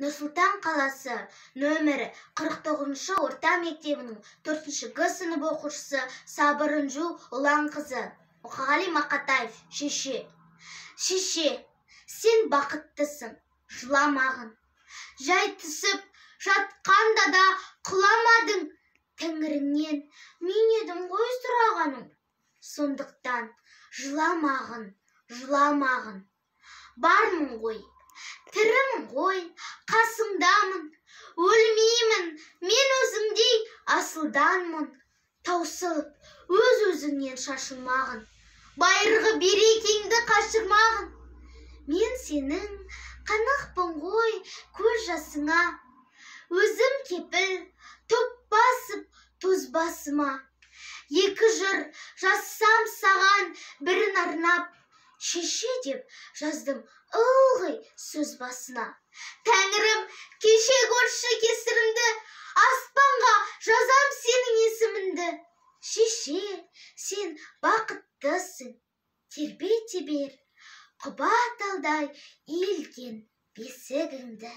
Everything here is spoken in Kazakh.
Нұр-Сұлтан қаласы, нөмірі 49 орта мектебінің 4 Г сынып оқушысы Сабыр Інжу Ұланқызы. Мұқағали Мақатаев. Шеше. Шеше, сен бақыттысың, жыламағын. Жай түсіп жатқанда да құламадың. Тәңіріңнен мен едім ғой сұрағаның. Сондықтан жыламағын, жыламағын. Бармын ғой, тірімін ғой, қасыңдамын. Өлмеймін, мен өзіңдей асылданмын. Таусылып, өз-өзіңнен шашылмағын. Байырғы берекеңді қашырмағын. Мен сенің қанықпын ғой көз жасыңа. Өзім кепіл, топ басып тоз басыма. Екі жыр жазсам саған, бірін арнап, шеше деп жаздым ылғи сөз басына. Тәңірім, кеше көрші кесірімді, аспанға жазам сенің есіміңді. Шеше, сен бақыттысың, тербете бер, құба талдай иілген бесігіңді.